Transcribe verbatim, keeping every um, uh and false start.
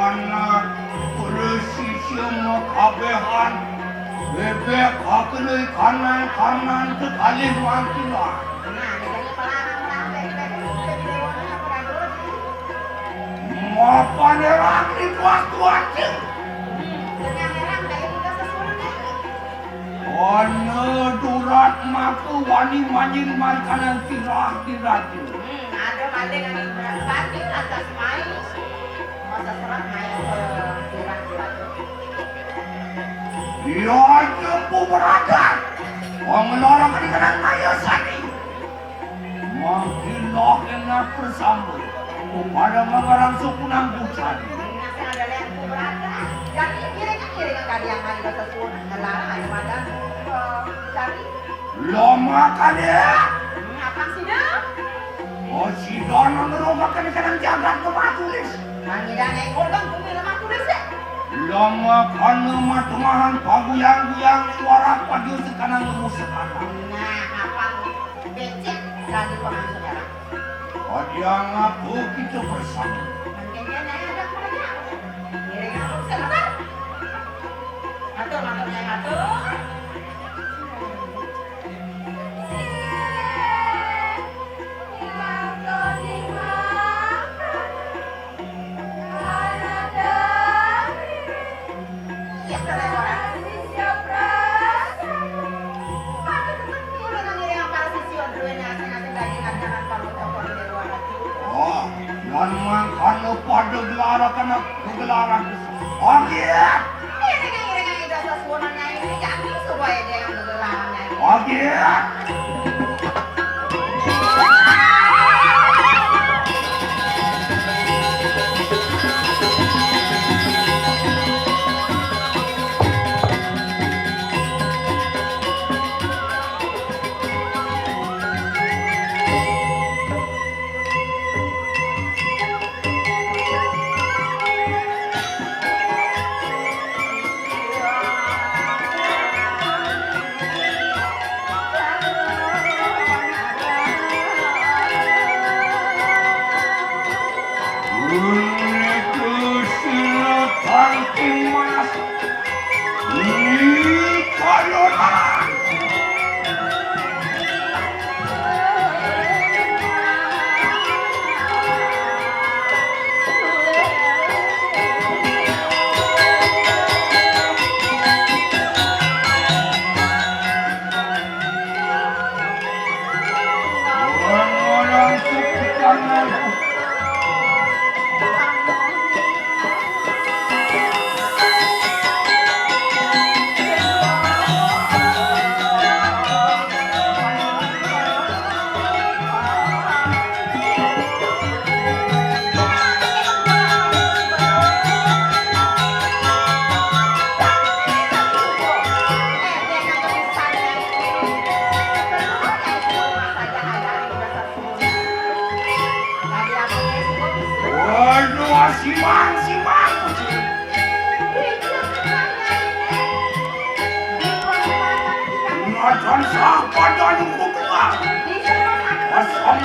Mana presisi makabehan bebek hakenai kanan-kanan kekalih mangkilan. Mapan erang di buah tuaca. Ana durat maka wani manjing marikanan tirah di raja. Hmm, ada maling anu berarti atas mai. Masa serah mai ke tirah di raja. Iya aja pu beragat. Wong ngelarang di kenang maya sani. Mangkilah enak bersama. Kepada mengarang sukunang bucan. Nasa ada lempu beragat. Jadi iring-iring kadiang hari sesuatu. Ngelarang aja madan. Eh, jadi Lama kali ya. Hmm, apa sih dah? Oh, si Dono ngerumakan kadang jagat lemah tulis. Nang ida naik kodong bumi lemah tulis ya. Lama kana matumahan paguyang-guyang suara padu sekarang nemu sekarang. Nah, apa becek lagi paman saudara? Ada ngapa kita bersama? Mungkin dia naik ada kemana? Ngiring aku sebentar. Atur, atur, atur. Oh, yan mangkana pada gelar kana kegelaran. Oke. Oke. Waduh, simang, simang. Ngacan sapa dan kukuah. Asam.